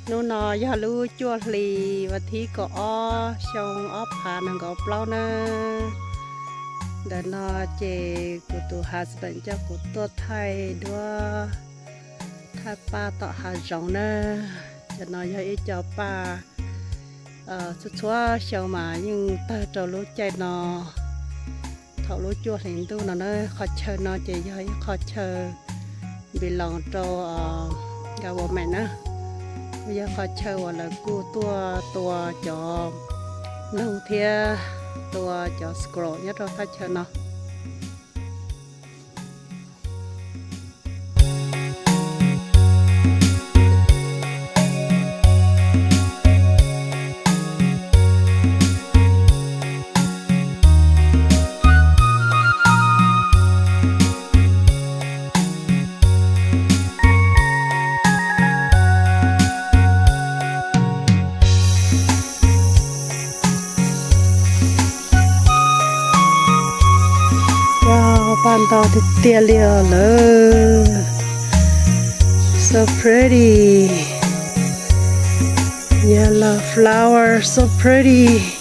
Hnub no yog lub cuaj hlis vas thib kaum ob xyoo ob phav nees nkaum plaub na. Ntawm no ces kuv tus husband coj kuv tuaj thaij duab, thaij paj tom hav zoov na. Cov no yog ib co paj txhua txhua xyoo mas yeej tawg rau lub caij no. Thaum lub cuaj hlis ntuj no na, qhov chaw no ces yog ib qho chaw belong rau government na, yog qhov chaw uas lawv kuj tuaj tua cov noog thiab tua cov squirrel nyob rau thaj chaw no. Wow, paj ntau tiag tiag li os lawm. So pretty. Yellow flower, so pretty.